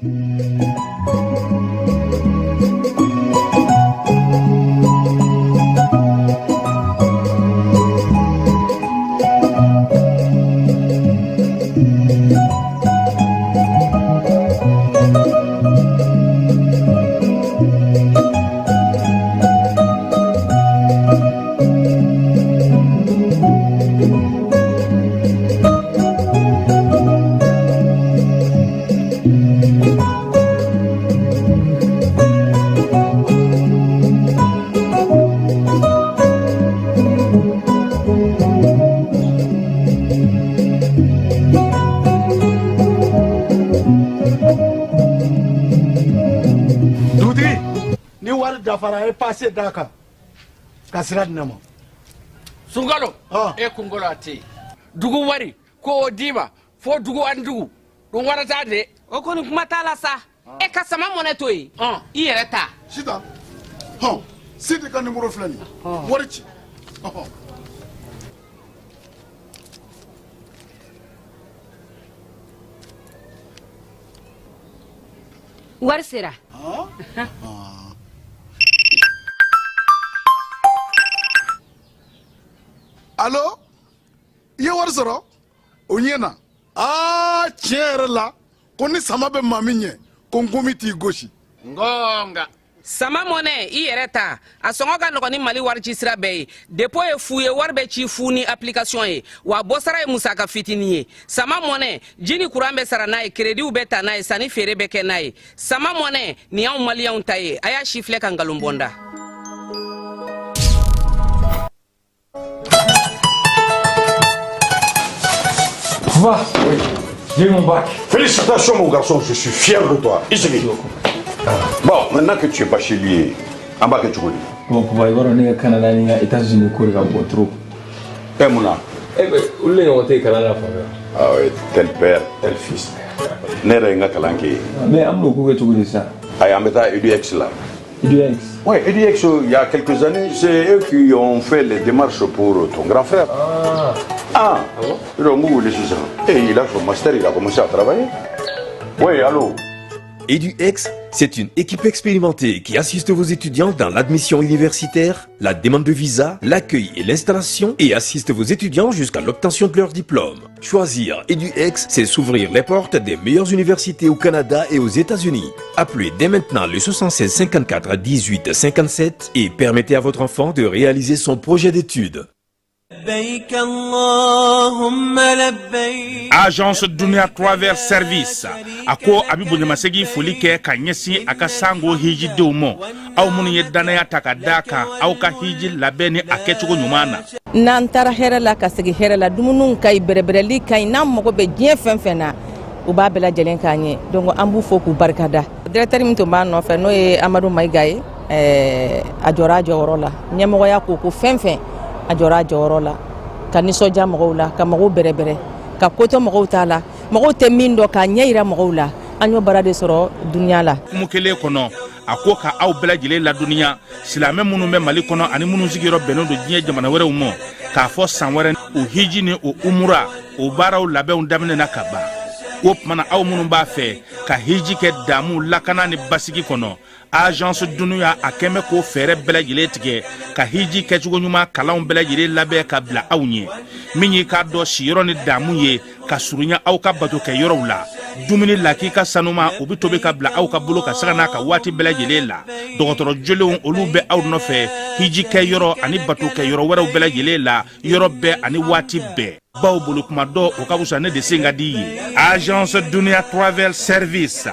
Dugutigi, ni wari dafara, a ye pase d'a kan ka sira di ne ma. Sunkalo, e kunkolo a tɛ yen. Dugu wari ko o d'i ma fo dugu ani dugu ɗum warata de. O kɔni, kuma t'a la sa. E ka Sama Mɔnɛ to yen, i yɛrɛ ta. Sitan, hɔn, Sidi ka nimoro filɛ nin ye, wari ci, ɔhɔn. Wari sera. Alo, i ye wari sɔrɔ, o ɲɛna. Aa, tiɲɛ yɛrɛ la, ko ni sama bɛ maa min ɲɛ, ko nkomi t'i gosi. Ngonga. Sama Mɔnɛ, i yɛrɛ ta, a sɔngɔ ka nɔgɔn ni Mali wari ci sira bɛɛ ye. Dépôt ye fu ye, wari bɛ ci fu ni application ye, wa bɔsara ye musaka fitinin ye. Sama Mɔnɛ, ji ni kuran bɛ sara n'a ye, créditw bɛ ta n'a ye, sanni feere bɛ kɛ n'a ye. Sama Mɔnɛ nin y'anw Maliyɛnw ta ye. A y'a si filɛ ka nkalon bɔ n da. Va. Oui. J'ai eu mon bac. Félicitations, mon garçon, je suis fier de toi. Ici. Bon, maintenant que tu es bachelier, an b'a kɛ cogo di? Bon, papa, i b'a dɔn, ne ka Canada ni n ka États-Unis ko de ka bon trop. E, mun na? Eh ben, olu de ɲɔgɔn tɛ yen kalan na fan fɛ. Ah oui, tel père, tel fils. Ne yɛrɛ ye n ka kalan kɛ yen. Mais an bɛn'o ko kɛ cogo di sisan? Ayi, an bɛ taa EDUX la. EDUX? Oui, EDUX, il y a quelques années, c'est eux qui ont fait les démarches pour ton grand frère. Ah. Ah, ah bon? Donc, et il a son master, il a commencé à travailler. Oui, allô? EduX, c'est une équipe expérimentée qui assiste vos étudiants dans l'admission universitaire, la demande de visa, l'accueil et l'installation et assiste vos étudiants jusqu'à l'obtention de leur diplôme. Choisir EduX, c'est s'ouvrir les portes des meilleures universités au Canada et aux États-Unis. Appelez dès maintenant le 76 54 18 57 et permettez à votre enfant de réaliser son projet d'études. لبيك اللهم لبيك. Agence Dunia Travel Service a ko a bɛ bonyamasegin foli kɛ ka ɲɛsin a ka sango hijidenw ma, aw minnu ye dannaya ta ka da kan aw ka hiji labɛn ni a kɛcogo ɲuman na. N'an taara hɛrɛ la ka segin hɛrɛ la, dumuniw ka ɲi, bɛrɛbɛrɛli ka ɲi. N'an mago bɛ diɲɛ fɛn fɛn na, u b'a bɛɛ lajɛlen k'an ye. Donc an b'u fo k'u barikada. Directeur min tun b'a nɔfɛ, n'o ye Amadu Mayiga ye, a jɔra a jɔyɔrɔ la. Ɲɛmɔgɔya ko ko fɛn fɛn, a jɔra a jɔyɔrɔ la ka nisɔndiya mɔgɔw la, ka mɔgɔw bɛrɛbɛrɛ, ka kotɔ mɔgɔw t'a la, mɔgɔw tɛ min dɔn, k'a ɲɛ yira mɔgɔw la. An y'o baara de sɔrɔ dunuya la. Kumu kelen kɔnɔ, a ko ka aw bɛɛ lajɛlen ladɔnniya, silamɛ minnu bɛ Mali kɔnɔ ani minnu sigiyɔrɔ bɛnnen don diɲɛ jamana wɛrɛw ma, k'a fɔ san wɛrɛ o hiji ni o umura o baaraw labɛnw daminɛna ka ban. O tuma na, aw minnu b'a fɛ ka hiji kɛ damu, lakana ni basigi kɔnɔ, Agence Dunuya a kɛn bɛ k'o fɛɛrɛ bɛɛ lajɛlen tigɛ ka hiji kɛcogo ɲuman kalanw bɛɛ lajɛlen labɛn ka bila aw ɲɛ. Min y'i k'a dɔn siyɔrɔ ni damu ye ka surunya aw ka bato kɛ yɔrɔw la, dumuni lakika sanuma, o bɛ tobi ka bila aw ka bolo ka sanga n'a ka waati bɛɛ lajɛlen la. Dɔgɔtɔrɔ jolenw, olu bɛ aw nɔfɛ hiji kɛ yɔrɔ ani bato kɛ yɔrɔ wɛrɛw bɛɛ lajɛlen la, yɔrɔ bɛɛ ani waati bɛɛ. Baw bolo kuma dɔ, o ka fisa ne de sen ka di ye. Agence Dunia Travel Service,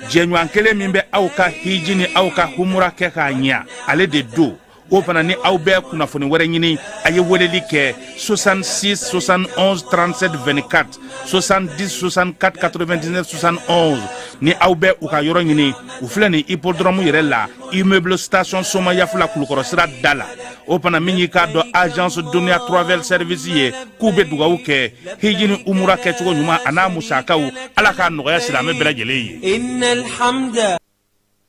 jɛɲɔgɔn kelen min bɛ aw ka hiji ni aw ka humura kɛ k'a ɲɛ, ale de don. O fana ni aw bɛ kunnafoni wɛrɛ ɲini, a ye weleli kɛ 66 71 37 24, 70 64 99 71. Ni aw bɛ u ka yɔrɔ ɲini, u filɛ nin hippodrome yɛrɛ la, immeuble Station Somayafula, Kulukɔrɔ sira da la. O fana, min y'i k'a dɔn Agence Dunia Travel Service ye, k'u bɛ dugawu kɛ hiji ni umura kɛcogo ɲuman a n'a musakaw, Ala k'a nɔgɔya silamɛ bɛɛ lajɛlen ye. إن الحمد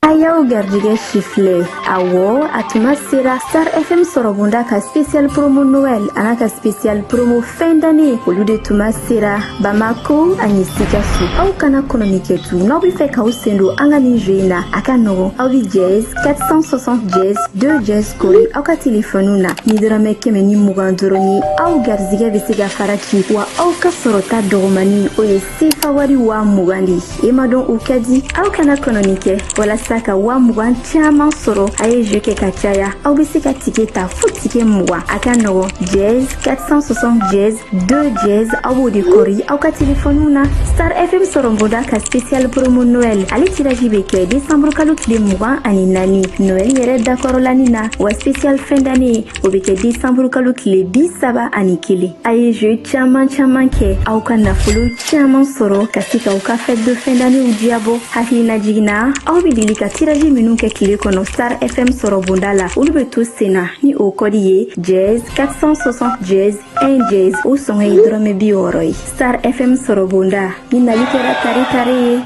A y'aw garijɛgɛ sifilɛ. Awɔ, a tuma sera. Star FM sɔrɔbonda ka spécial promo Noël an'a ka spécial promo fin d'année, olu de tuma sera Bamako ani Sikaso. Aw kana kɔnɔni kɛ tu. N'aw bɛ fɛ k'aw sen don an ka nin jeu in na, a ka nɔgɔn. Aw bɛ dièse 460 dièse 2 dièse kori aw ka telefɔniw na. Ni dɔrɔmɛ 120 dɔrɔn ye, aw garijɛgɛ bɛ se ka fara ci, wa aw ka sɔrɔta dɔgɔmani, o ye sefa wari 20 000 de ye. E ma dɔn, o ka di. Aw kana kɔnɔni kɛ. Walasa ka 20 000 caman sɔrɔ, a ye jeu kɛ ka caya. Aw bɛ se ka ticket ta fo ticket 20. A ka nɔgɔn, dièse 460 dièse 2 dièse, aw b'o de kɔri aw ka telefɔniw na. Star FM sɔrɔbonda ka spécial promo Noël, ale tirage bɛ kɛ décembre kalo tile 24, Noël yɛrɛ dakɔrɔlani na, wa spécial fin d'année, o bɛ kɛ décembre kalo tile 31. A ye jeu caman caman kɛ, aw ka nafolo caman sɔrɔ ka se k'aw ka fête de fin d'année diyabɔ. Hakilina jiginna, aw bɛ deli ka tirage minnu kɛ tile kɔnɔ Star FM sɔrɔbonda la, olu bɛ to sen na ni o kɔdi ye dièse 460 dièse 1 dièse. O sɔngɔ ye dɔrɔmɛ 60 ye. Star FM sɔrɔbonda, ni nali kɛra tare tare ye.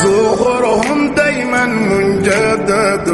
زخرهم دايما مجدد.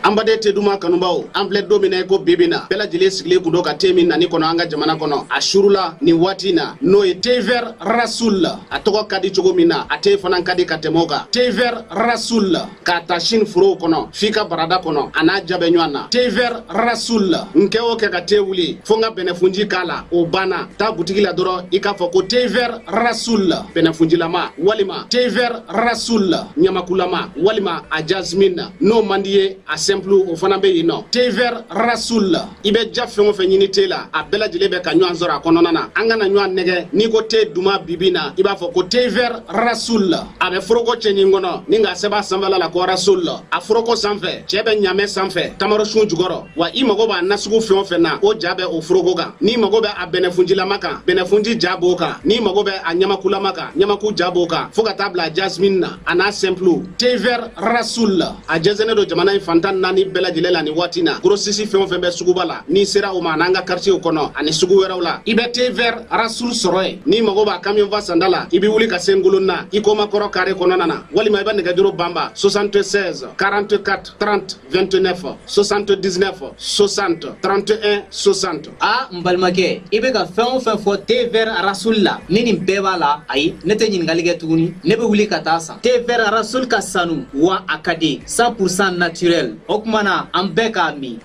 An baden te duman kanubaw, an filɛ don min na i ko bibi na, bɛɛ lajɛlen sigilen kun don ka te min nani kɔnɔ an ka jamana kɔnɔ a surula nin waati na, n'o ye thé vert Rasoul. A tɔgɔ ka di cogo min na, a te fana ka di ka tɛmɛ o kan. Thé vert Rasoul, k'a ta sini forow kɔnɔ f'i ka barada kɔnɔ, a n'a ja bɛ ɲɔgɔn na. Thé vert Rasoul, n kɛ o kɛ ka te wuli fo n ka bɛnɛfunji k'a la, o banna. Taa butigi la dɔrɔn, i k'a fɔ ko thé vert Rasoul bɛnɛfunjilama, walima thé vert Rasoul ɲamakulama, walima a jasmine. N'o man di ye, a simple, o fana bɛ yen nɔ. Thé vert Rasoul, i bɛ ja fɛn o fɛn ɲini te la, a bɛɛ lajɛlen bɛ ka ɲɔgɔn sɔrɔ a kɔnɔna na. An kana ɲɔgɔn nɛgɛ. N'i ko te duman bibi na, i b'a fɔ ko thé vert Rasoul. A bɛ foroko cɛɲi kɔnɔ ni k'a sɛbɛn a sanfɛla la ko Rasoul. A foroko sanfɛ, cɛ bɛ ɲamɛ sanfɛ, tamarosun jukɔrɔ. Wa i mago b'a nasugu fɛn o fɛn na, o ja bɛ o foroko kan. N'i mago bɛ a bɛnɛfunjilama kan, bɛnɛfunji ja b'o kan. N'i mago bɛ a ɲamakulama kan, ɲamaku ja b'o kan, fo ka taa bila jasmine na, a n'a simple. Thé vert Rasoul, a jɛnsɛnnen don jamana in fantan naani bɛɛ lajɛlen la nin waati na. Grossiste fɛn o fɛn bɛ suguba la, n'i sera o ma, an'an ka quartier kɔnɔ ani sugu wɛrɛw la, i bɛ thé vert Rasoul sɔrɔ yen. N'i mago b'a camion fa sanda la, i bɛ wuli ka se Ngolonna, i Komakɔrɔ carré kɔnɔna na, walima i bɛ nɛgɛjuru banba 76 44 30 29, 79 60 31 60. A n balimakɛ, i bɛ ka fɛn o fɛn fɔ thé vert Rasoul la, ni nin bɛɛ b'a la, ayi, ne tɛ ɲininkali kɛ tuguni. Ne bɛ wuli ka taa san. Thé vert Rasoul ka sanu, wa a ka di, 100% naturel. O tuma na, an bɛɛ k'a min.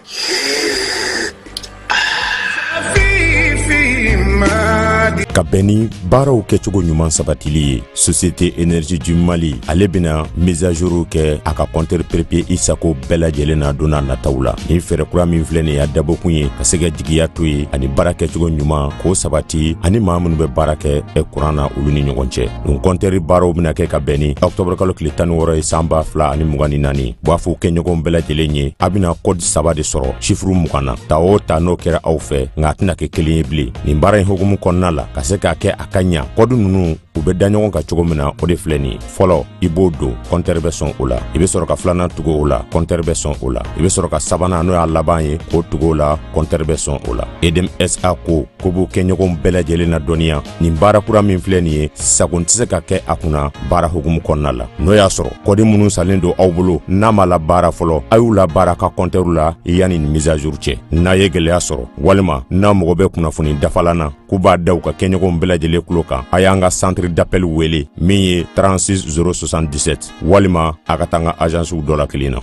Ka bɛn ni baaraw kɛcogo ɲuman sabatili ye, Société Énergie du Mali, ale bɛna mise à jour kɛ a ka compteur prépayé i sago bɛɛ lajɛlen na don n'a nataw la. Nin fɛɛrɛ kura min filɛ nin ye, a dabɔkun ye ka se ka jigiya to ye ani baara kɛcogo ɲuman k'o sabati ani maa minnu bɛ baara kɛ kuran na, olu ni ɲɔgɔn cɛ. Nin compteur baaraw bɛna kɛ ka bɛn ni octobre kalo tile 16 ye, san 2024. B'a fɔ kɛɲɔgɔnw bɛɛ lajɛlen ye, a bɛna code saba de sɔrɔ chiffre 20 na. Ta o ta, n'o kɛra aw fɛ, nka a tɛna kɛ kelen ye bilen. Nin baara in hukumu kɔnɔna la, ka se k'a kɛ a ka ɲa, code ninnu, u bɛ da ɲɔgɔn kan cogo min na, o de filɛ nin ye. Fɔlɔ, i b'o don, compteur bɛ sɔn o la. I bɛ sɔrɔ ka filanan tugu o la, compteur bɛ sɔn o la. I bɛ sɔrɔ ka sabanan, n'o y'a laban ye, k'o tugu o la, compteur bɛ sɔn o la. EDM SA ko ko b'u kɛɲɔgɔnw bɛɛ lajɛlen na dɔnniya, nin baara kura min filɛ nin ye, sagon tɛ se ka kɛ a kunna baara hukumu kɔnɔna la. N'o y'a sɔrɔ code minnu salen don aw bolo, n'a ma la baara fɔlɔ, a y'u la baara ka compteur la yanni nin mise à jour cɛ. N'a ye gɛlɛya sɔrɔ, walima n'a mago bɛ kunnafoni dafalan na, k'u b'a da u ka kɛɲɔgɔnw bɛɛ lajɛlen tulo kan, a y'an ka centre d'appel wele min ye 36 077, walima a ka taa an ka agencew dɔ la kelen na.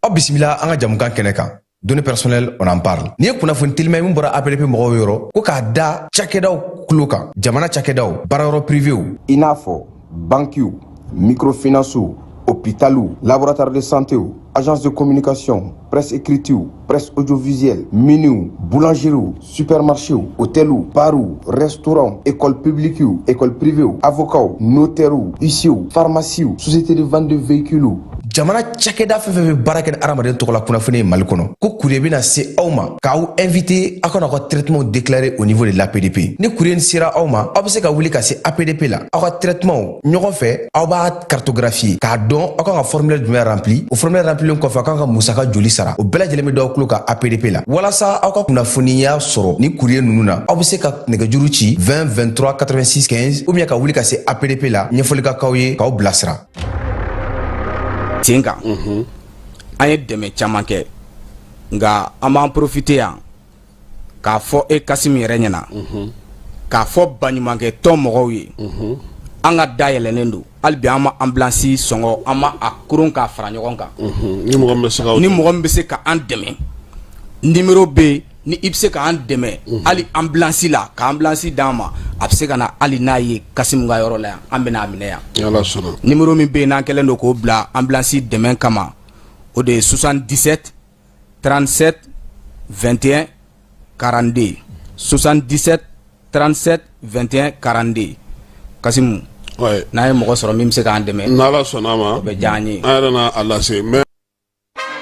Aw bisimila an ka jamukan kɛnɛ kan, Données personnelles, on en parle. N'i ye kunnafoni telima min bɔra APDP mɔgɔw yɔrɔ, ko k'a da cakɛdaw tulo kan, jamana cakɛdaw, baarayɔrɔ privéw, i n'a fɔ bankiw, microfinancew, hôpitaliw, laboratoire de santéw, agence de communication, presse écritew, presse audiovisuelle, miniw, boulangeriew, supermarchéw, hôteliw, barw, restaurant, école publiquew, école privéw, avocats, notairew, huissiers, pharmacies, société de vente de véhicules. Jamana cakɛda fɛn fɛn bɛ baara kɛ ni hadamaden tɔgɔ la kunnafoni ye Mali kɔnɔ, ko courrier bɛna se aw ma k'aw invité aw ka n'aw ka traitement déclarer au niveau de l'APDP. Ni courrier nin sera aw ma, aw bɛ se ka wuli ka se APDP la, aw ka traitement ɲɔgɔn fɛ, aw b'a cartographier k'a dɔn aw kan ka formulaire jumɛn rempli. O formulaire remplilen kɔfɛ, aw kan ka musaka joli sara, o bɛɛ lajɛlen bɛ d'aw tulo kan APDP la. Walasa aw ka kunnafoniya sɔrɔ ni courrier ninnu na, aw bɛ se ka nɛgɛjuru ci 20 23 86 15 ou bien ka wuli ka se APDP la, ɲɛfɔli ka k'aw ye k'aw bilasira. Sen kan an ye dɛmɛ caman kɛ, nka an b'an profiter yan k'a fɔ e Kassim yɛrɛ ɲɛna, k'a fɔ baɲumankɛ tɔn mɔgɔw ye, an ka da yɛlɛnnen don hali bi. An ma ambulance sɔngɔ, an ma a koron k'a fara ɲɔgɔn kan. Ni mɔgɔ min bɛ se ka Ni mɔgɔ min bɛ se ka an dɛmɛ, numéro bɛ yen. Ni i bɛ se k'an dɛmɛ hali ambulance la, ka ambulance d'an ma, a bɛ se ka na hali n'a ye Kassim ka yɔrɔ la yan, an bɛna a minɛ yan. Ni Ala sɔnna. Numéro min bɛ yen n'an kɛlen don k'o bila ambulance dɛmɛ kama, o de ye 77 37 21 42, 77 37 21 42. Kassim, n'a ye mɔgɔ sɔrɔ min bɛ se k'an dɛmɛ, N'Ala sɔnna a ma, o bɛ diya an ye. An yɛrɛ na a lase mais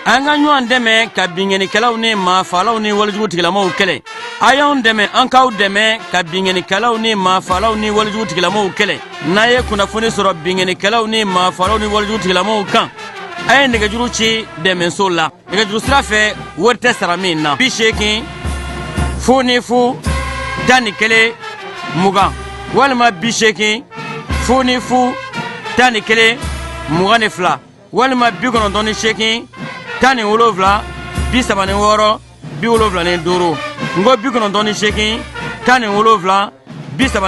An ka ɲɔgɔn dɛmɛ ka binkannikɛlaw ni maafalaw ni walejugu tigilamaw kɛlɛ. A y'anw dɛmɛ, an k'aw dɛmɛ ka binkannikɛlaw ni maafalaw ni walejugu tigilamaw kɛlɛ. N'a ye kunnafoni sɔrɔ binkannikɛlaw ni maafalaw ni walejugu tigilamaw kan, a ye nɛgɛjuru ci dɛmɛso la nɛgɛjuru sira fɛ, wari tɛ sara min na: 80 00 11 20 walima 80 00 11 22 walima 98 17 36 75. N ko 98 17 36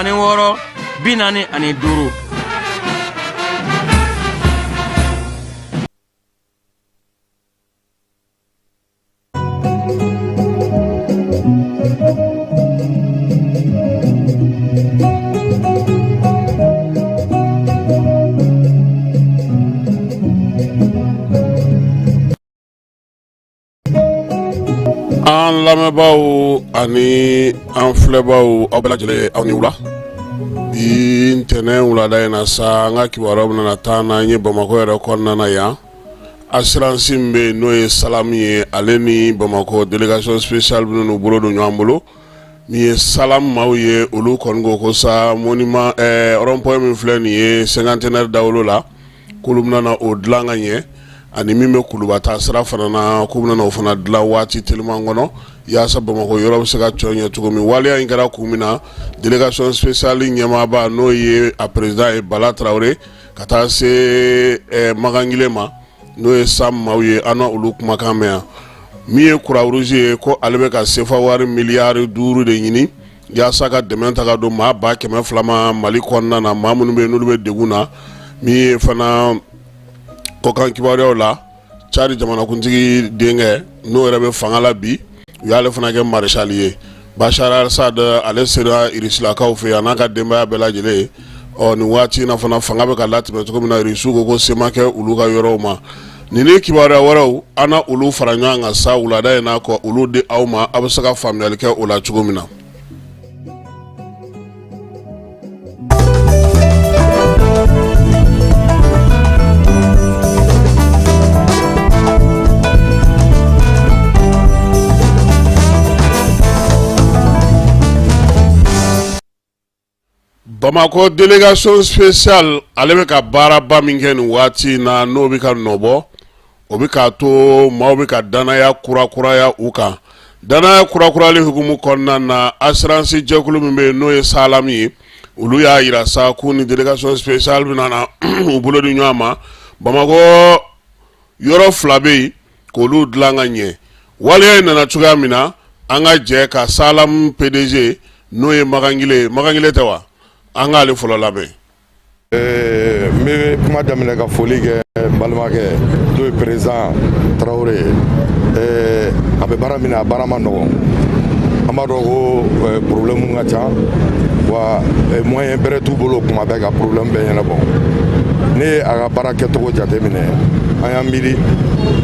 45. An lamɛnbaaw ani an filɛbaaw, aw bɛɛ lajɛlen, aw ni wula. Bi ntɛnɛn wulada in na sa, an ka kibaruyaw bɛna taa n'an ye Bamakɔ yɛrɛ kɔnɔna na yan. Assurance min bɛ yen, n'o ye Salam ye, ale ni Bamakɔ délégation spéciale bɛ n'u bolo don ɲɔgɔn bolo. Min ye Salam maaw ye, olu kɔni ko ko sa monument rond-point min filɛ nin ye cinquantenaire dawolo la, k'olu bɛna na o dilan ka ɲɛ, ani min bɛ Kuluba taa sira fana na, k'u bɛna na o fana dilan waati teliman kɔnɔ, yaasa Bamakɔ yɔrɔ bɛ se ka cɔ ɲɛ cogo min. Waleya in kɛra kun min na, délégation spéciale ɲɛmaaba, n'o ye a président ye Bala Tarawele, ka taa se Magangile ma, n'o ye SAM maaw ye, an na olu kumakan mɛn yan. Min ye Croix-Rouge ye, ko ale bɛ ka sefa wari miliyari 5 de ɲini yaasa ka dɛmɛ ta ka don maa 200,000 ma Mali kɔnɔna na, maa minnu bɛ yen n'olu bɛ degun na. Min ye fana kɔkan kibaruyaw la, Tchad jamanakuntigi denkɛ, n'o yɛrɛ bɛ fanga la bi, u y'ale fana kɛ maréchal ye. Bachar al-Assad, ale sera Irisilakaw fɛ yan n'a ka denbaya bɛɛ lajɛlen. Ɔ nin waati in na fana, fanga bɛ ka latɛmɛ cogo min na, Irisiw ko ko se ma kɛ olu ka yɔrɔw ma. Nin ni kibaruya wɛrɛw, an na olu fara ɲɔgɔn kan sa wulada in na ka olu di aw ma, aw bɛ se ka faamuyali kɛ o la cogo min na. Bamakɔ délégation spéciale, ale bɛ ka baaraba min kɛ nin waati in na, n'o bɛ ka nɔbɔ, o bɛ k'a to maaw bɛ ka danaya kurakuraya u kan. Danaya kurakurayali hukumu kɔnɔna na, assurance jɛkulu min bɛ yen, n'o ye Salam ye, olu y'a jira sa k'u ni délégation spéciale bɛna na u bolo di ɲɔgɔn ma. Bamakɔ yɔrɔ fila bɛ yen k'olu dilan ka ɲɛ. Waleya in nana cogoya min na, an ka jɛ ka Salam PDG, n'o ye Magangile ye, Magangile tɛ wa, an k'ale fɔlɔ lamɛn. N bɛ kuma daminɛ ka foli kɛ n balimakɛ, n'o ye président Tarawele ye. A bɛ baara min na, a baara ma nɔgɔn. An b'a dɔn ko problème ka ca wa, moyen bɛrɛ t'u bolo kuma bɛɛ ka problème bɛɛ ɲɛnabɔ. Ne ye a ka baara kɛcogo jateminɛ, an y'an miiri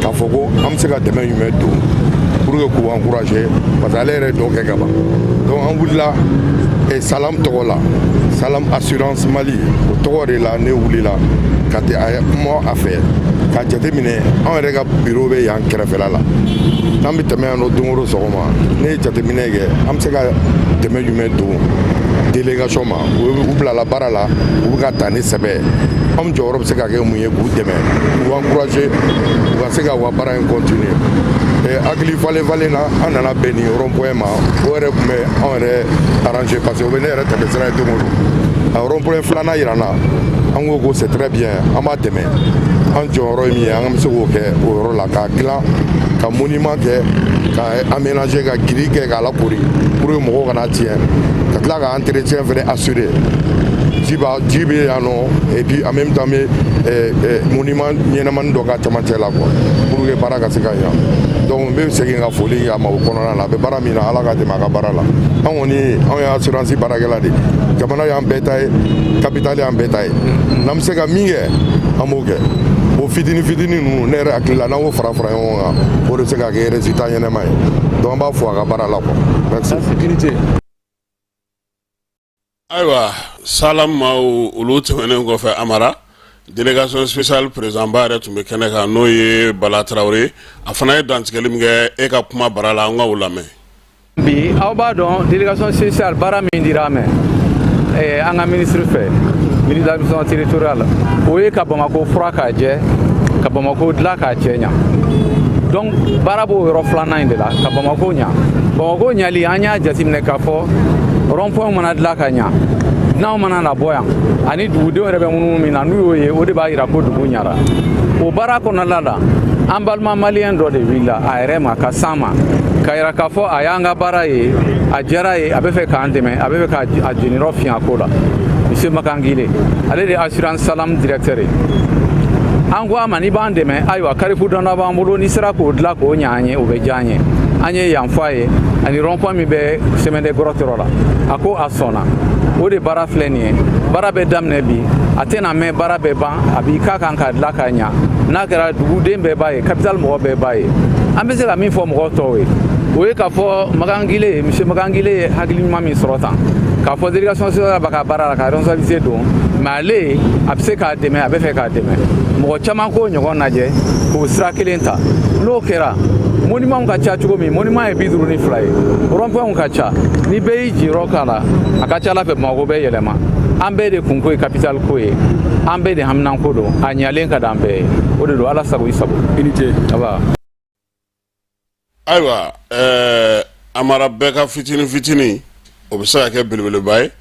k'a fɔ ko an bɛ se ka dɛmɛ jumɛn don pour que k'u encourager, parce que ale yɛrɛ ye dɔ kɛ ka ban. Donc an wulila Salam tɔgɔ la, Salam Assurance Mali, o tɔgɔ de la ne wulila ka tɛ a kuma a fɛ. K'a jateminɛ, anw yɛrɛ ka biro bɛ yan kɛrɛfɛla la, n'an bɛ tɛmɛ yan nɔ don o don sɔgɔma, ne ye jateminɛ kɛ, an bɛ se ka dɛmɛ jumɛn don délégation ma? U bilala baara la, u bɛ ka ta ni sɛbɛ ye. Anw jɔyɔrɔ bɛ se ka kɛ mun ye k'u dɛmɛ, k'u encourager, u ka se ka u ka baara in continuer? Hakili falen falen na, an nana bɛn nin rond point ma. O yɛrɛ tun bɛ anw yɛrɛ arranger, parce que o bɛ ne yɛrɛ tɛmɛ sira ye don o don. A rond point filanan yira n na, an ko ko c'est très bien, an b'a dɛmɛ. An jɔyɔrɔ ye min ye, an bɛ se k'o kɛ o yɔrɔ la, k'a dilan, ka monument kɛ, ka aménager, ka grille kɛ k'a lakori pour que mɔgɔw kana tiɲɛ, ka tila ka entretien fɛnɛ assurer. Ji b'a, ji bɛ yan nɔ, et puis en même temps n bɛ monument ɲɛnamani dɔ k'a cɛmancɛ la quoi, pour que baara ka se ka ɲa. Donc n bɛ segin ka foli kɛ a ma o kɔnɔna na. A bɛ baara min na, Ala ka dɛmɛ a ka baara la. An kɔni, anw ye assurance baarakɛla de ye. Jamana y'an bɛɛ ta ye, capitale y'an bɛɛ ta ye. N'an bɛ se ka min kɛ, an b'o kɛ. O fitinin fitinin ninnu, ne yɛrɛ hakili la, n'an y'o fara fara ɲɔgɔn kan, o de bɛ se ka kɛ résultat ɲɛnama ye. Donc an b'a fo a ka baara la quoi. Merci. Ayiwa, Salam maaw, olu tɛmɛnen kɔfɛ, Amara, délégation spéciale président ba yɛrɛ tun bɛ kɛnɛ kan, n'o ye Bala Tarawele. A fana ye dantigɛli min kɛ e ka kuma bara la, an ka o lamɛn. Bi, aw b'a dɔn, délégation spéciale, baara min dira a ma an ka ministre fɛ, ministre de l'administration territoriale, o ye ka Bamako fura k'a jɛ, ka Bamako dilan k'a cɛ ɲa. Donc baara b'o yɔrɔ filanan in de la, ka Bamako ɲa. Bamako ɲali, an y'a jateminɛ k'a fɔ rond point mana dilan ka ɲa, dunanw mana na bɔ yan ani dugudenw yɛrɛ bɛ munumunu min na, n'u y'o ye, o de b'a yira ko dugu ɲara. O baara kɔnɔna la, an balima maliyɛn dɔ de wulila a yɛrɛ ma ka s'an ma ka yira k'a fɔ a y'an ka baara ye, a diyara ye, a bɛ fɛ k'an dɛmɛ, a bɛ fɛ k'a jeniyɔrɔ fin a ko la. Monsieur Makan Gile, ale de ye assurance Salam directeur ye. An ko a ma, n'i b'an dɛmɛ, ayiwa, carrefour dɔ b'an bolo, n'i sera k'o dilan k'o ɲa an ye, o bɛ diya an ye. An ye yan fɔ a ye, ani rond point min bɛ chemin des grottes yɔrɔ la. A ko a sɔnna. O de baara filɛ nin ye. Baara bɛ daminɛ bi, a tɛna mɛn, baara bɛ ban. A b'i k'a kan k'a dilan k'a ɲa. N'a kɛra, duguden bɛɛ b'a ye, capitale mɔgɔ bɛɛ b'a ye. An bɛ se ka min fɔ mɔgɔ tɔw ye, o ye k'a fɔ Magangile, monsieur Magangile ye hakili ɲuman min sɔrɔ tan, k'a fɔ délégation spéciale b'a ka baara la ka responsabilité don, mais ale a bɛ se k'a dɛmɛ, a bɛ fɛ k'a dɛmɛ. Mɔgɔ caman k'o ɲɔgɔn lajɛ k'o sira kelen ta. N'o kɛra, monument ka ca cogo min, monument ye 52 ye, rond-point ka ca, ni bɛɛ y'i jiyɔrɔ k'a la, a ka ca ala fɛ Bamakɔ bɛ yɛlɛma. An bɛɛ de kunko ye capitale ko ye, an bɛɛ de haminanko don, a ɲalen ka d'an bɛɛ ye. O de don. Ala sago, i sago. I ni ce. Aba. Ayiwa, Amara, bɛɛ ka fitinin fitinin, o bɛ se ka kɛ belebeleba ye.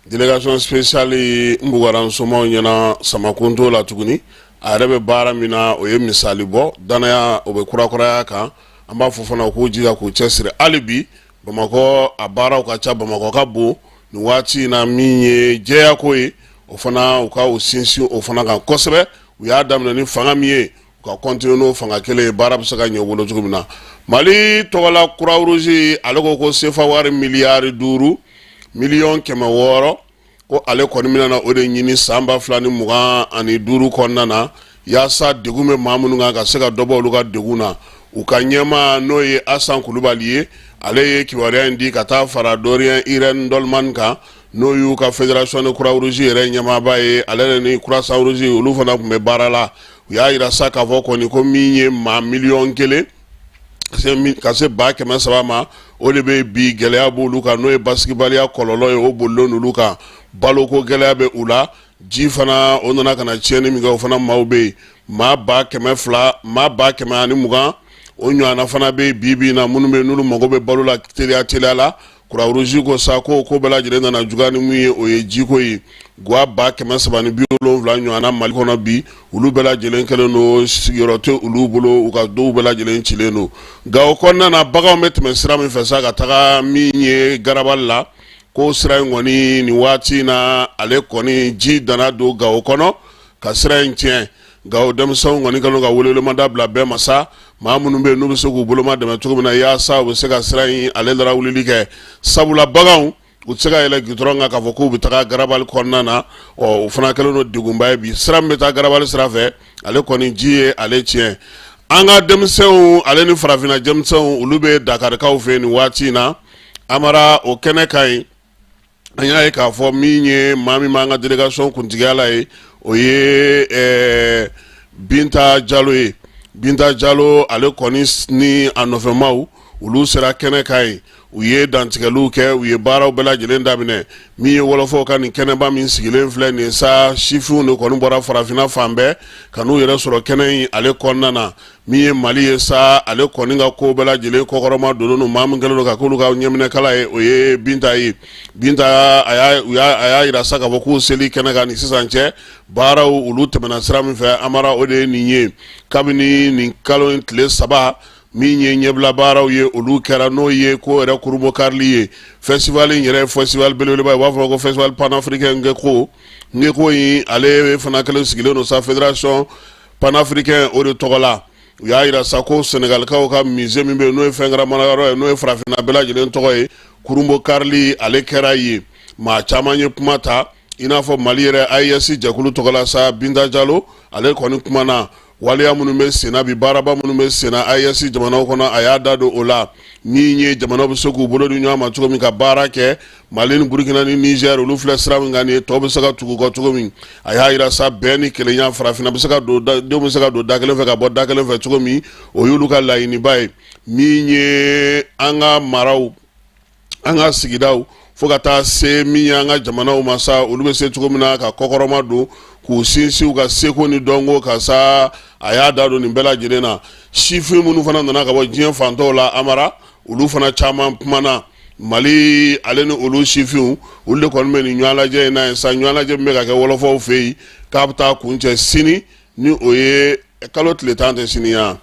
Délégation spéciale n bugara somaw ɲɛna samakun t'o la tuguni. A yɛrɛ bɛ baara min na, o ye misali bɔ danaya, o bɛ kurakuraya kan. An b'a fɔ fana u k'u jija k'u cɛsiri hali bi. Bamakɔ a baaraw ka ca, Bamakɔ ka bon nin waati in na. Min ye jɛyako ye, o fana, u ka u sinsin o fana kan kosɛbɛ. U y'a daminɛ ni fanga min ye, u ka continuer n'o fanga kelen ye, baara bɛ se ka ɲɛ u bolo cogo min na. Mali tɔgɔla Croix Rouge, ale ko ko sefa wari miliyari 5 miliyɔn 600, ko ale kɔni bɛna na o de ɲini san 2025 kɔnɔna na, yaasa degun bɛ maa minnu kan, ka se ka dɔ bɔ olu ka degun na. U ka ɲɛmaa, n'o ye Asan Kulubali ye, ale ye kibaruya in di ka taa fara Dorien Irène Dolman kan, n'o y'u ka fédération de Croix Rouge yɛrɛ ɲɛmaaba ye. Ale yɛrɛ ni Croissant Rouge, olu fana tun bɛ baara la. U y'a yira sa k'a fɔ kɔni ko min ye maa miliyɔn 1 ka se 300,000 ma, o de bɛ bi gɛlɛya b'olu kan, n'o ye basigibaliya kɔlɔlɔ ye, o bolilen olu kan. Baloko gɛlɛya bɛ u la, ji fana, o nana ka na tiɲɛni min kɛ, o fana maaw bɛ yen, maa 200,000, maa 120,000, o ɲɔgɔnna fana bɛ yen bi bi in na, minnu bɛ yen n'olu mago bɛ balo la teliya teliya la. Croix Rouge ko sa ko ko bɛɛ lajɛlen nana juguya ni mun ye, o ye jiko ye. Gwa 370 ɲɔgɔnna Mali kɔnɔ bi, olu bɛɛ lajɛlen kɛlen don sigiyɔrɔ tɛ olu bolo, u ka dɔw bɛɛ lajɛlen cilen don. Nka o kɔnɔna na, baganw bɛ tɛmɛ sira min fɛ sa ka taga min ye Garabali la, ko sira in kɔni, nin waati in na, ale kɔni ji dana don Gawo kɔnɔ ka sira in tiɲɛ. Gawo denmisɛnw kɔni kɛlen ka welewelemada bila bɛɛ ma sa, maa minnu bɛ yen n'u bɛ se k'u boloma dɛmɛ cogo min na, yaasa u bɛ se ka sira in ale lawulili kɛ, sabula baganw u tɛ se ka yɛlɛ gudɔrɔn kan k'a fɔ k'u bɛ taga Garabali kɔnɔna na. Ɔ, o fana kɛlen don degunba ye bi. Sira min bɛ taa Garabali sira fɛ, ale kɔni ji ye ale tiɲɛ. An ka denmisɛnw ale ni farafinna denmisɛnw, olu bɛ Dakarikaw fɛ nin waati in na. Amara, o kɛnɛ ka ɲi. An y'a ye k'a fɔ min ye maa min b'an ka délégation kuntigiya la ye, o ye Binta Jalo ye. Binta Jalo ale kɔni ni a nɔfɛmaw olu sera kɛnɛ kan yen, u ye dantigɛliw kɛ, u ye baaraw bɛɛ lajɛlen daminɛ. Min ye wɔlɔfɔw ka nin kɛnɛba min sigilen filɛ nin sa, sifinw de kɔni bɔra farafinna fan bɛɛ ka n'u yɛrɛ sɔrɔ kɛnɛ in ale kɔnɔna na. Min ye Mali ye sa, ale kɔni ka ko bɛɛ lajɛlen kɔkɔrɔma donnen don. Maa min kɛlen don ka k'olu ka ɲɛminɛkala ye, o ye Binta ye. Binta a y'a yira sa k'a fɔ k'u seli kɛnɛ kan ni sisan cɛ, baaraw olu tɛmɛna sira min fɛ, Amara, o de ye nin ye. Kabini nin kalo in tile 3, min ye ɲɛbila baaraw ye, olu kɛra, n'o ye ko yɛrɛ kurunbonkarili ye. Festival in yɛrɛ ye festival belebeleba ye, u b'a fɔ ko festival panafricain Ngeko. Ngeko in ale fana kɛlen sigilen don sa fédération panafricain o de tɔgɔ la. U y'a yira sa ko Senegalikaw ka musée min bɛ yen, n'o ye fɛn kɛra yɔrɔ ye, n'o ye farafinna bɛɛ lajɛlen tɔgɔ ye, kurunbonkarili ale kɛra yen. Maa caman ye kuma ta, i n'a fɔ Mali yɛrɛ AES jɛkulu tɔgɔ la sa, Binta Jalo ale kɔni kumana waleya minnu bɛ senna bi, baaraba minnu bɛ senna AES jamanaw kɔnɔ, a y'a da don o la. Min ye jamanaw bɛ se k'u bolo di ɲɔgɔn ma cogo min ka baara kɛ, Mali ni Burukina ni Niger, olu filɛ sira min kan nin ye, tɔw bɛ se ka tugu kɔ cogo min. A y'a yira sa bɛn ni kelenya, farafinna bɛ se ka don, denw bɛ se ka don da kelen fɛ ka bɔ da kelen fɛ cogo min, o y'olu ka laɲiniba ye. Min ye an ka maraw, an ka sigidaw, fo ka taa se min ye an ka jamanaw ma sa, olu bɛ se cogo min na ka kɔkɔrɔma don k'u sinsin u ka seko ni dɔnko kan sa, a y'a da don nin bɛɛ lajɛlen na. Sifin minnu fana nana ka bɔ diɲɛ fantɔw la, Amara, olu fana caman kumana. Mali ale ni olu sifinw, olu de kɔni bɛ nin ɲɔgɔn lajɛ in na yen sa. Ɲɔgɔn lajɛ min bɛ ka kɛ wɔlɔfɔw fɛ yen, k'a bɛ taa kuncɛ sini, ni o ye kalo tile 10 tɛ sini yan,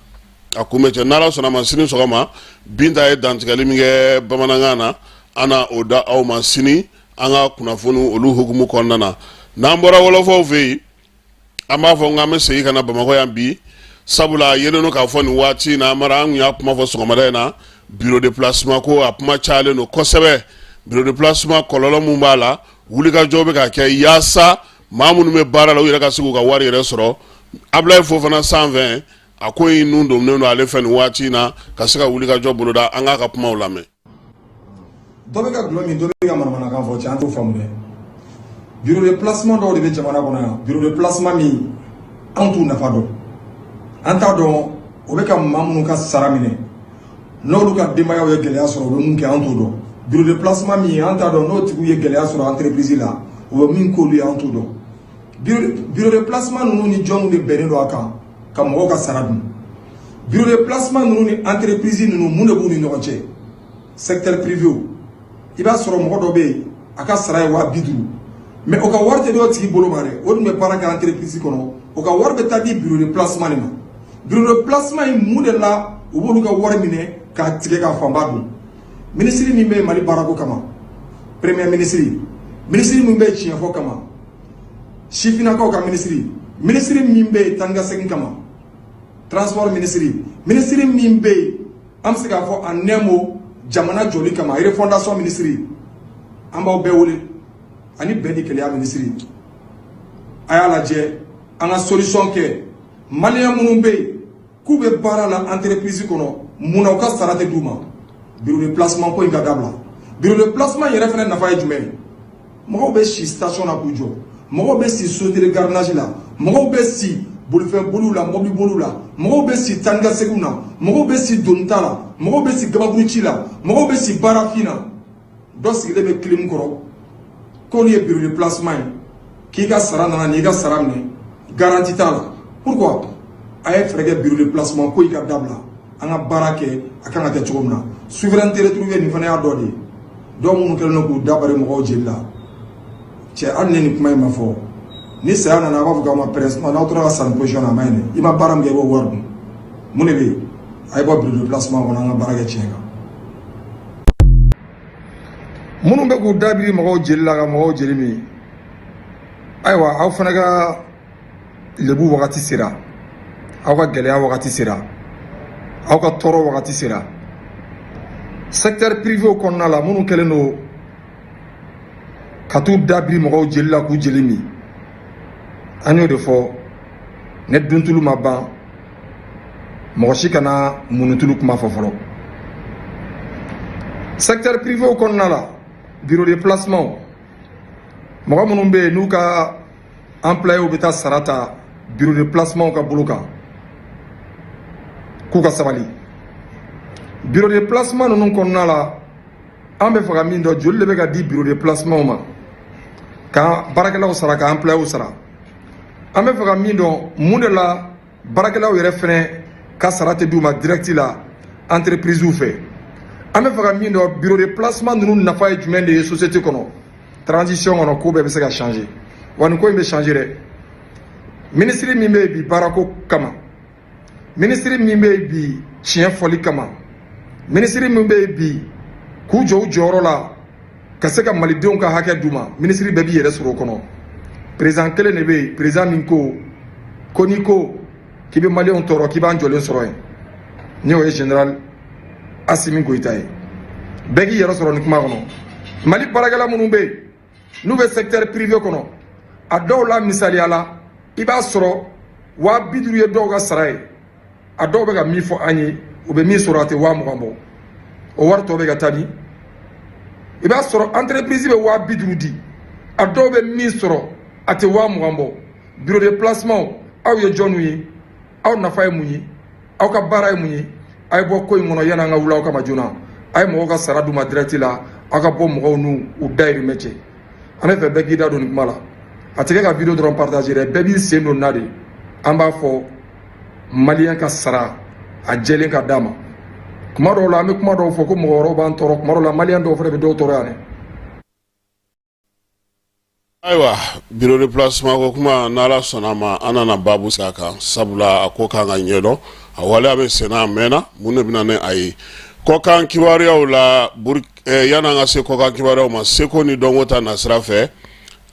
a kun bɛ cɛ n'Ala sɔnna ma sini sɔgɔma. Binta ye dantigɛli min kɛ bamanankan na, an na o da aw ma sini an ka kunnafoni olu hukumu kɔnɔna na. N'an bɔra wɔlɔfɔw fɛ yen, an b'a fɔ k'an bɛ segin ka na Bamakɔ yan bi, sabula a yelen don k'a fɔ nin waati in na, Amara, an tun y'a kuma fɔ sɔgɔmada in na, bureau de placement ko a kuma cayalen don kosɛbɛ. Bureau de placement kɔlɔlɔ min b'a la, wulikajɔ bɛ ka kɛ yaasa maa minnu bɛ baara la, u yɛrɛ ka se k'u ka wari yɛrɛ sɔrɔ. Abulayi Fofana sanfɛ, a ko in nun donnen don ale fɛ nin waati in na ka se ka wulikajɔ boloda. An k'a ka kumaw lamɛn. Dɔ bɛ ka dulɔ min, dɔ bɛ ka manamanakan fɔ. Cɛ, an t'o faamu dɛ. Bureau de placement dɔw de bɛ jamana kɔnɔ yan, bureau de placement min anw t'u nafa dɔn, an t'a dɔn o bɛ ka maa minnu ka sara minɛ, n'olu ka denbayaw ye gɛlɛya sɔrɔ, u bɛ mun kɛ, an t'o dɔn. Bureau de placement min an t'a dɔn n'o tigiw ye gɛlɛya sɔrɔ entreprise la, u bɛ min k'olu ye, an t'o dɔn. Bureau de placement ninnu ni jɔnw de bɛnnen don a kan ka mɔgɔw ka sara dun? Bureau de placement ninnu ni entreprise ninnu, mun de b'u ni ɲɔgɔn cɛ? Secteur privé, i b'a sɔrɔ mɔgɔ dɔ bɛ yen, a ka sara ye 50 000, mais o ka wari tɛ d'o tigi bolo ma dɛ. O dun bɛ baara kɛ entreprise kɔnɔ, o ka wari bɛ taa di bureau de placement de ma. Bureau de placement in, mun de la u b'olu ka wari minɛ k'a tigɛ k'a fanba dun? Minisiri min bɛ Mali baarako kama, premier ministre, minisiri min bɛ tiɲɛfɔ kama, sifinnakaw ka minisiri, minisiri min bɛ yen taa ni ka segin kama, transport minisiri, minisiri min bɛ yen, an bɛ se k'a fɔ en un mot, jamana jɔli kama, refondation minisiri, an b'aw bɛɛ wele, ani bɛn ni kelenya minisiri, a y'a lajɛ an ka solution kɛ. Maliyɛn minnu bɛ yen k'u bɛ baara la entreprise kɔnɔ, munna u ka sara tɛ d'u ma? Bureau de placement ko in ka dabila. Bureau de placement yɛrɛ fana nafa ye jumɛn ye? Mɔgɔw bɛ si station na k'u jɔ, mɔgɔw bɛ si société de gardiennage la, mɔgɔw bɛ si bolifɛn boliw la, mobili boliw la, mɔgɔw bɛ si taa ni ka seginw na, mɔgɔw bɛ si donita la, mɔgɔw bɛ si gabakuru ci la, mɔgɔw bɛ si baarafin na. Dɔ sigilen bɛ clim kɔrɔ k'olu ye bureau de placement ye, k'i ka sara nana n'i ka sara minɛ, garantie t'a la. Pourquoi? A ye fɛɛrɛ kɛ bureau de placement ko in ka dabila, an ka baara kɛ a kan ka kɛ cogo min na. Souveraineté retrouvée nin fana y'a dɔ de ye. Dɔw minnu kɛlen don k'u da bari mɔgɔw jeli la, cɛ, hali ni nin kuma in ma fɔ, ni saya nana, a b'a fɔ k'aw ma pɛrɛn. N'aw tora ka sa nin position na, a ma ɲi dɛ. I ma baara min kɛ, i b'o wari dun. Mun de bɛ yen? A ye bɔ bureau de placement kɔnɔ, an ka baara kɛ tiɲɛ kan. Minnu bɛ k'u da biri mɔgɔw jeli la ka mɔgɔw jeli min, ayiwa, aw fana ka lebu wagati sera, aw ka gɛlɛya wagati sera, aw ka tɔɔrɔ wagati sera. Secteur privé kɔnɔna la, minnu kɛlen don ka t'u da biri mɔgɔw jeli la k'u jeli min, an y'o de fɔ, ne duntulu ma ban, mɔgɔ si kana munutulu kuma fɔ fɔlɔ. Secteur privé kɔnɔna la, bureau de placement, mɔgɔ minnu bɛ yen n'u ka employés bɛ taa sara ta bureau de placement ka bolo kan k'u ka sabali. Bureau de placement ninnu kɔnɔna la, an bɛ fɛ ka min dɔn, joli de bɛ ka di bureau de placement ma k'an baarakɛlaw sara, k'an employés sara? An bɛ fɛ ka min dɔn, mun de la baarakɛlaw yɛrɛ fɛnɛ ka sara tɛ d'u ma direct la entreprise fɛ? An bɛ fɛ ka min dɔn, bureau de placement ninnu nafa ye jumɛn de ye société kɔnɔ? Transition kɔnɔ, ko bɛɛ bɛ se ka changer, wa nin ko in bɛ changer dɛ. Minisiri min bɛ yen bi baarako kama, minisiri min bɛ yen bi tiɲɛ fɔli kama, minisiri min bɛ yen bi k'u jɔ u jɔyɔrɔ la ka se ka malidenw ka hakɛ d'u ma, minisiri bɛɛ b'i yɛrɛ sɔrɔ o kɔnɔ. Président kelen de bɛ yen, président min ko ko n'i ko k'i bɛ maliyɛnw tɔɔrɔ, k'i b'an jɔlen sɔrɔ yen, ni o ye général Asimi Goyita ye. Bɛɛ k'i yɛrɛ sɔrɔ nin kuma kɔnɔ. Mali baarakɛla minnu bɛ yen n'u bɛ secteur privé kɔnɔ, a dɔw la, misaliya la, i b'a sɔrɔ 50.000 ye dɔw ka sara ye. A dɔw bɛ ka min fɔ an ye, u bɛ min sɔrɔ, a tɛ 20.000 bɔ. O wari tɔ bɛ ka taa ni? I b'a sɔrɔ entreprise bɛ 50.000 di, a dɔw bɛ min sɔrɔ, a tɛ 20.000 bɔ. Bureau de placement, aw ye jɔnniw ye? Aw nafa ye mun ye? Aw ka baara ye mun ye? A ye bɔ ko in kɔnɔ yanni an ka wuli aw kama joona. A ye mɔgɔw ka sara d'u ma direct la, aw ka bɔ mɔgɔw n'u u dayirimɛ cɛ. An bɛ fɛ bɛɛ k'i da don nin kuma la. A tɛ kɛ ka video dɔrɔn partager dɛ, bɛɛ b'i sen don na de. An b'a fɔ maliyɛn ka sara a jɛlen ka d'a ma. Kuma dɔw la, an bɛ kuma dɔw fɔ ko mɔgɔ wɛrɛw b'an tɔɔrɔ. Kuma dɔw la, maliyɛn dɔw fana bɛ dɔw tɔɔrɔ yan dɛ. Ayiwa, bureau de placement ko kuma, n'Ala sɔnna a ma, an nana baabu sigi a kan, sabula a ko kan ka ɲɛdɔn, a waleya bɛ senna a mɛnna. Mun de bɛ na ni a ye? Kɔkan kibaruyaw la, yan'an ka se kɔkan kibaruyaw ma, seko ni dɔnko ta nasira fɛ,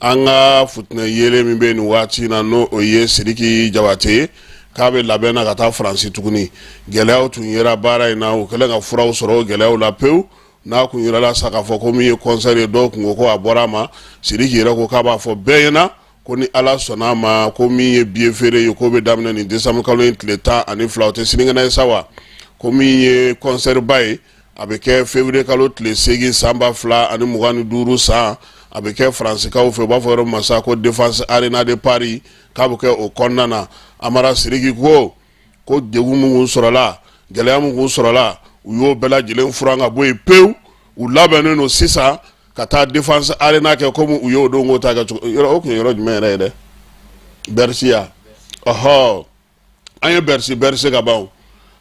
an ka futinɛ yeelen min bɛ nin waati in na, n'o o ye Sidiki Jabate ye, k'a bɛ labɛn na ka taa Faransi tuguni. Gɛlɛyaw tun yera baara in na, u kɛlen ka furaw sɔrɔ o gɛlɛyaw la pewu. N'a kun yirala sa k'a fɔ ko min ye concert ye, dɔw kun ko ko a bɔra a ma. Sidiki yɛrɛ ko k'a b'a fɔ bɛɛ ɲɛna ko ni Ala sɔnna a ma, ko min ye billet feere ye, k'o bɛ daminɛ nin décembre kalo in tile 12, o tɛ sinikɛnɛ ye sa wa? Ko min ye concert ba ye, a bɛ kɛ février kalo tile 8 san 2025 san, a bɛ kɛ Faransikaw fɛ, u b'a fɔ yɔrɔ min ma sa ko Défense Arena de Paris, k'a bɛ kɛ o kɔnɔna na. Amara, Sidiki ko ko degun min kun sɔrɔla, gɛlɛya min kun sɔrɔla, u y'o bɛɛ lajɛlen furan ka bɔ yen pewu. U labɛnnen don sisan ka taa Défense Arena kɛ komi u y'o don ko ta kɛ cogo. Yɔrɔ o tun ye yɔrɔ jumɛn yɛrɛ ye dɛ? Bercy ya, ɔhɔ, an ye Bercy Bercy ka ban,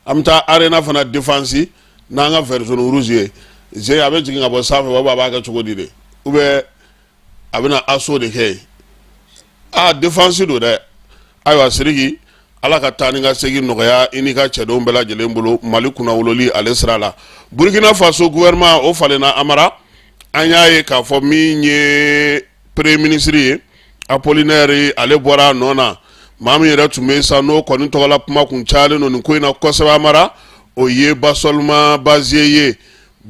an bɛ taa Arena fana Défense n'an ka vert jaune rouge ye. Ze a bɛ jigin ka bɔ sanfɛ wa, a b'a kɛ cogo di de? Ou bien a bɛna assaut de kɛ yen? Aa, Défense don dɛ. Ayiwa Sidiki, Ala ka taa ni ka segin nɔgɔya i n'i ka cɛdenw bɛɛ lajɛlen bolo Mali kunnawololi ale sira la. Burkina Faso gouvernement o falenna. Amara, an y'a ye k'a fɔ min ye premier ministre ye, Apollinaire, ale bɔra a nɔ na. Maa min yɛrɛ tun bɛ sa, n'o kɔni tɔgɔla kuma kun cayalen don nin ko in na kosɛbɛ, Amara, o ye Bassolma Bazié ye.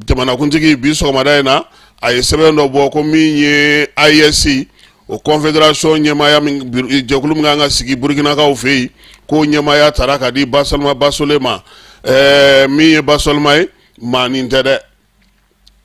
Jamanakuntigi bi sɔgɔmada in na, a ye sɛbɛn dɔ bɔ ko min ye AES o confédération ɲɛmaaya min, jɛkulu min kan ka sigi Burkinakaw fɛ yen, k'o ɲɛmaaya tara ka di Bassolma Bassolé ma. Min ye Bassolma ye, maanin tɛ dɛ,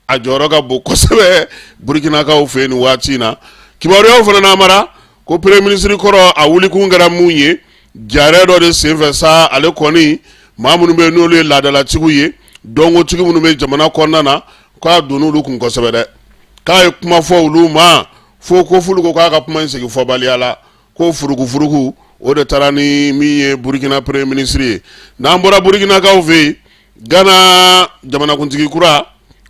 a jɔyɔrɔ ka bon kosɛbɛ Burkinakaw fɛ yen nin waati in na. Kibaruyaw fana n'a mara ko premier ministre kɔrɔ, a wulikun kɛra mun ye? Jarɛ dɔ de senfɛ sa, ale kɔni, maa minnu bɛ yen n'olu ye laadalatigiw ye, dɔnkotigi minnu bɛ jamana kɔnɔna na, k'a donn'olu kun kosɛbɛ dɛ, k'a ye kuma fɔ olu ma fo ko f'olu ko k'a ka kuma in segin fɔbaliya la, ko furukufuruku o de taara ni min ye Burukina premier ministre ye. N'an bɔra Burukinakaw fɛ yen, Gana jamanakuntigi kura,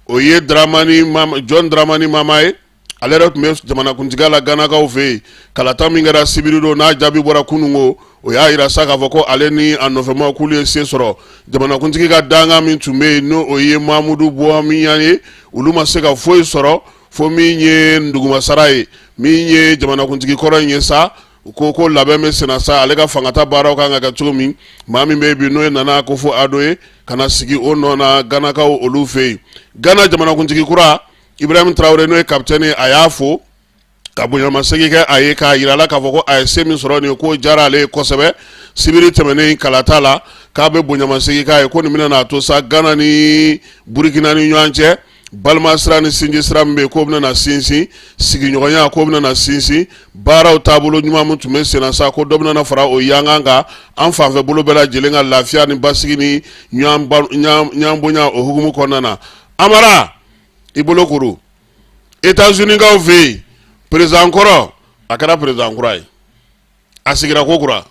o ye Dramani John Dramani Mahama ye. Ale yɛrɛ tun bɛ jamanakuntigiya la Ganakaw fɛ yen. Kalata min kɛra sibiri don, n'a jaabi bɔra kununko, o y'a jira sa k'a fɔ ko ale ni a nɔfɛmaw k'olu ye se sɔrɔ. Jamanakuntigi ka dankan min tun bɛ yen, n'o o ye Mamudu Bawumia ye, olu ma se ka foyi sɔrɔ fo min ye dugumasara ye. Min ye jamanakuntigi kɔrɔ in ye sa, u ko ko labɛn bɛ senna sa, ale ka fangata baaraw kan ka kɛ cogo min. Maa min bɛ bi, n'o ye Nana Akufo Addo ye, ka na sigi o nɔ na Ganakaw olu fɛ yen. Gana jamanakuntigi kura Ibrahim Traoré, n'o ye capitaine ye, a y'a fo ka bonyamasegin kɛ a ye, k'a jira a la k'a fɔ ko a ye se min sɔrɔ nin ye, k'o diyara ale ye kosɛbɛ sibiri tɛmɛnen kalata la, k'a bɛ bonyamasegin k'a ye, ko nin bɛna n'a to sa Gana ni Burukina ni ɲɔgɔn cɛ. Balima sira ni sinji sira min bɛ yen k'o bɛna na sinsin, sigiɲɔgɔnya k'o bɛna na sinsin, baaraw taabolo ɲuman min tun bɛ sen na sa, ko dɔ bɛna na fara o yankan kan, an fanfɛ bolo bɛɛ lajɛlen ka lafiya ni basigi ni ɲɔgɔn bonya o hukumu kɔnɔna na. Amara, i bolo kuru. États-Unis kaw fɛ yen, président kɔrɔ a kɛra président kura ye, a sigira ko kura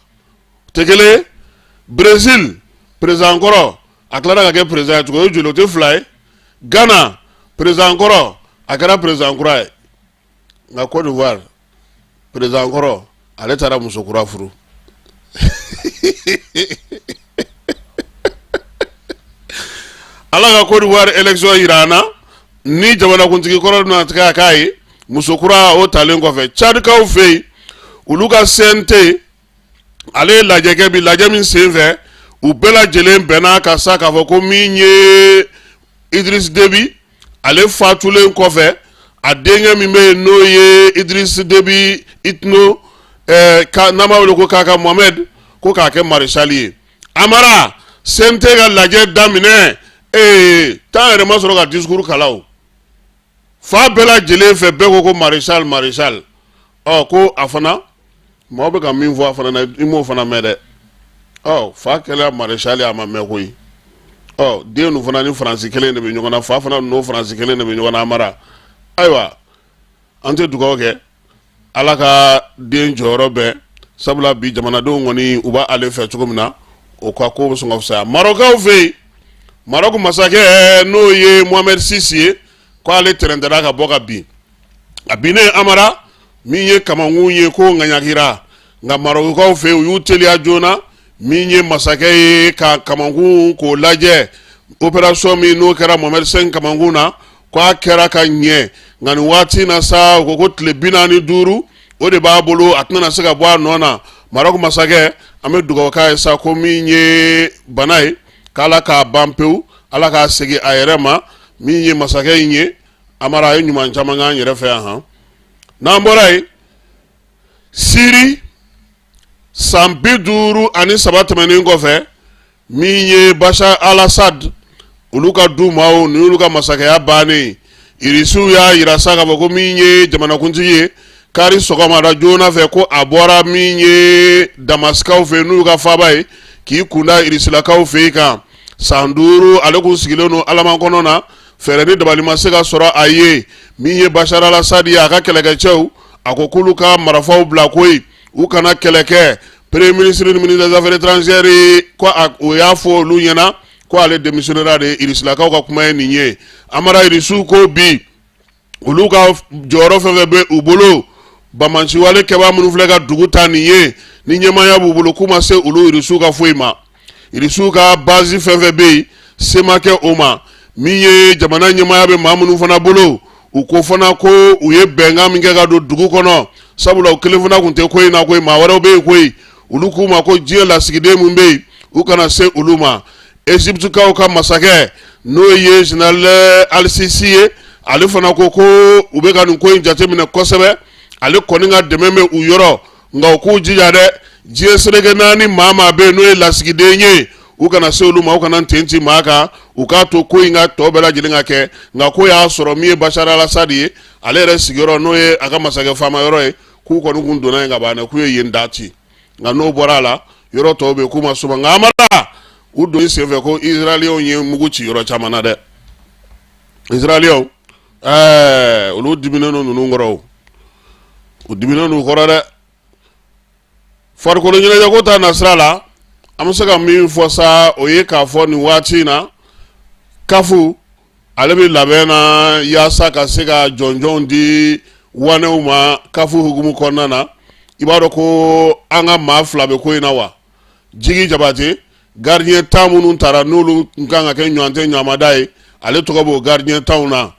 tɛ kelen. Brésil président kɔrɔ a tilara ka kɛ président ye tugun, o ye joli? O tɛ fila ye. Ghana président kɔrɔ a kɛra président kura ye. Nka Côte d'Ivoire président kɔrɔ, ale taara muso kura furu. Ala ka Côte d'Ivoire élection yira an na ni jamanakuntigi kɔrɔ na tigɛ k'a ye muso kura o talen kɔfɛ. Tchadkaw fɛ yen, olu ka CNT ale ye lajɛ kɛ bi. Lajɛ min senfɛ, u bɛɛ lajɛlen bɛnna ka sa k'a fɔ ko min ye Idriss Déby, ale fatulen kɔfɛ, a denkɛ min bɛ yen n'o ye Idriss Déby Itno, n'an b'a wele ko Kaka Mohamed, ko k'a kɛ maréchal ye. Amara, CNT ka lajɛ daminɛ, ee temps yɛrɛ ma sɔrɔ ka discours kalan o fa bɛɛ lajɛlen fɛ, bɛɛ ko ko maréchal, maréchal. Ɔ ko a fana maaw bɛ ka min fɔ a fana na, i m'o fana mɛn dɛ. Ɔ fa kɛra maréchal ye, a ma mɛn koyi. Ɔ den ninnu fana ni Faransi kelen de bɛ ɲɔgɔn na, fa fana n'o Faransi kelen de bɛ ɲɔgɔn na. Amara, ayiwa, an tɛ dugawu kɛ Ala ka den jɔyɔrɔ bɛn, sabula bi jamanadenw kɔni u b'ale fɛ cogo min na, o ka ko bɛ sɔn ka fisaya. Marɔkaw fɛ yen, Marɔku masakɛ n'o ye Mohamed VI ye, ko ale tɛrɛntɛra ka bɔ ka bin. A binnen, Amara, min ye kamankun ye ko ŋaɲakira, nka Marɔkukaw fɛ yen, u y'u teliya joona. Min ye masakɛ ye ka kamankun k'o lajɛ, opération min n'o kɛra Mohamed V kamankun na, k'a kɛra ka ɲɛ. Nka nin waati na sa, u ko ko tile 45 o de b'a bolo, a tɛna se ka bɔ a nɔ na. Marɔku masakɛ, an bɛ dugawu k'a ye sa ko min ye bana ye, k'Ala k'a ban pewu, Ala k'a segin a yɛrɛ ma. Min ye masakɛ in ye, Amara, a ye ɲuman caman k'an yɛrɛ fɛ yan. Han, n'an bɔra yen, Siri, san 53 tɛmɛnen kɔfɛ, min ye Bashar al-Assad olu ka du maaw ni olu ka masakɛya bannen, Irisiw y'a yira sa k'a fɔ ko min ye jamanakuntigi ye, kari sɔgɔmada joona fɛ, ko a bɔra min ye Damasikaw fɛ, n'u ka faaba ye, k'i kunda Irisilakaw fɛ yen kan. San 5 ale kun sigilen don alamakɔnɔ na, fɛɛrɛ ni dabali ma se ka sɔrɔ a ye. Min ye Bashar al-Assad ye, a ka kɛlɛkɛcɛw, a ko k'olu ka marifaw bila koyi, u kana kɛlɛ kɛ. Premier ministre ni ministre des affaires étrangères, ko o y'a fɔ olu ɲɛna ko ale démissionnera de. Irisilakaw ka kuma ye nin ye. Amara, Irisiw ko bi olu ka jɔyɔrɔ fɛn fɛn bɛ u bolo, banbaanciwale kɛbaa minnu filɛ ka dugu ta nin ye, ni ɲɛmaaya b'u bolo, k'u ma se olu Irisiw ka foyi ma. Irisiw ka base fɛn fɛn bɛ yen, se ma kɛ o ma. Min ye jamana ɲɛmaaya bɛ maa minnu fana bolo, u ko fana ko u ye bɛnkan min kɛ ka don dugu kɔnɔ, sabula u kelen fana tun tɛ ko in na koyi, maa wɛrɛw bɛ yen koyi. Olu k'u ma ko diɲɛ lasigiden min bɛ yen, u kana se olu ma. Eziptikaw ka masakɛ n'o ye général Al-Sisi ye, ale fana ko ko u bɛ ka nin ko in jateminɛ kosɛbɛ, ale kɔni ka dɛmɛ bɛ u yɔrɔ, nka u k'u jija dɛ, diɲɛ seleke naani maa maa bɛ yen n'o ye lasigiden ye, u kana se olu ma, u kana ten ci maa kan, u k'a to ko in ka tɔ bɛɛ lajɛlen ka kɛ. Nka ko y'a sɔrɔ min ye Bashar al-Assad ye, ale yɛrɛ sigiyɔrɔ n'o ye a ka masakɛ faama yɔrɔ ye, k'u kɔni kun donna yen ka ban dɛ, k'u ye yen da ci. Nka n'o bɔra a la, yɔrɔ tɔw bɛ yen k'u ma suma. Nka Amara, u don senfɛ ko Israɛliyɛnw ye mugu ci yɔrɔ caman na dɛ. Israɛliyɛnw, ɛɛ olu diminen don ninnu kɔrɔ, u diminen don u kɔrɔ dɛ. Farikolo ɲɛnajɛko ta nasira la, an bɛ se ka min fɔ sa, o ye k'a fɔ nin waati in na, CAF ale bɛ labɛn na yaasa ka se ka jɔnjɔnw di wanɛw ma CAF hukumu kɔnɔna na. I b'a dɔn ko an ka maa fila bɛ ko in na wa, Jigi Jabate, gardien 10 minnu taara n'olu kan ka kɛ ɲɔgɔn tɛ ɲɔgɔnmada ye, ale tɔgɔ b'o gardien 10 na.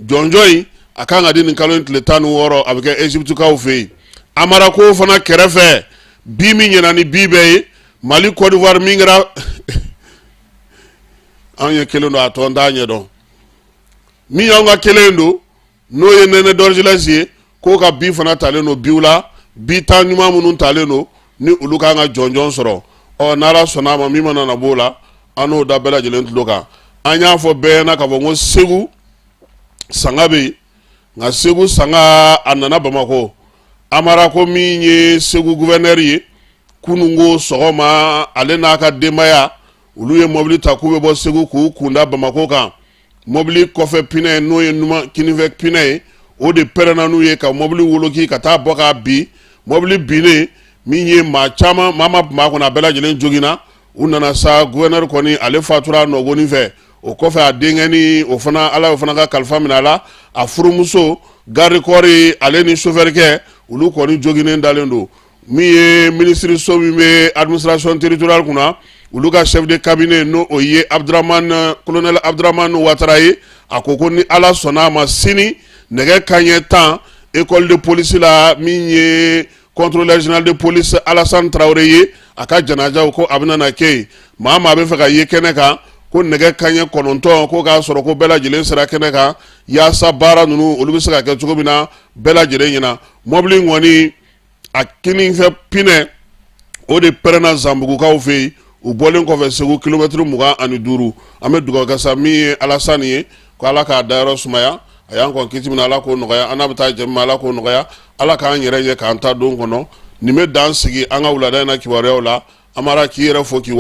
Jɔnjɔn in a kan ka di nin kalo in tile 16, a bɛ kɛ Égyptekaw fɛ yen. Amara, ko fana kɛrɛfɛ, bi min ɲɛna ni bi bɛɛ ye, Mali Côte d'Ivoire min kɛra, anw ye kelen don, a tɔ n t'a ɲɛdɔn. Min y'anw ka kelen don, n'o ye Nɛnɛ Dorgelès ye, k'o ka bi fana talen don biw la, bi 10 ɲuman minnu talen don ni olu kan ka jɔnjɔn sɔrɔ. Ɔ n'Ala sɔnna a ma, min mana na b'o la, an n'o da bɛɛ lajɛlen tulo kan. An y'a fɔ bɛɛ ɲɛna k'a fɔ ko Segu Sanga bɛ yen, nka Segu Sanga a nana Bamakɔ. Amara ko min ye Segu gouverneur ye, kununko sɔgɔma ale n'a ka denbaya olu ye mɔbili ta k'u bɛ bɔ Segu k'u kunda Bamakɔ kan. Mɔbili kɔfɛ pinɛ, n'o ye numan kinifɛ pinɛ ye, o de pɛrɛnna n'u ye ka mɔbili woloki ka taa bɔ k'a bin. Mɔbili binnen, min ye maa caman, maa maa tun b'a kɔnɔ, a bɛɛ lajɛlen joginna. U nana sa, gouverneur kɔni ale fatura nɔgɔnin fɛ. O kɔfɛ a denkɛni, o fana, Ala y'o fana ka kalifa minɛ a la. A furumuso, garde corps, ale ni chauffeur kɛ, olu kɔni joginnen dalen don. Min ye minisiriso min bɛ administration territoriale kunna, olu ka chef de cabinet, n'o o ye Abdramane, colonel Abdramane Watara ye, a ko ko ni Ala sɔnna a ma, sini nɛgɛ kanɲɛ 10, école de police la, min ye contrôleur général de police Alassane Traoré ye, a ka janajaw ko a bɛna na kɛ yen. Maa maa bɛ fɛ ka ye kɛnɛ kan, ko nɛgɛ kanɲɛ 9 ko k'a sɔrɔ ko bɛɛ lajɛlen sera kɛnɛ kan, yaasa baara ninnu olu bɛ se ka kɛ cogo min na bɛɛ lajɛlen ɲɛna. Mɔbili kɔni a kininfɛ pinɛ, o de pɛrɛnna Zanbugukaw fɛ yen, u bɔlen kɔfɛ Segu kilomɛtiri 25. An bɛ dugawu kɛ sa, min ye Alasani ye, ko Ala k'a dayɔrɔ sumaya. A y'an kɔn kiti min na, Ala k'o nɔgɔya. An n'a bɛ taa jɛ min ma, Ala k'o nɔgɔya. Ala k'an yɛrɛ ɲɛ k'an ta don kɔnɔ. Nin bɛ dan sigi an ka wulada in na kibaruyaw la. Amara, k'i yɛrɛ fo k'i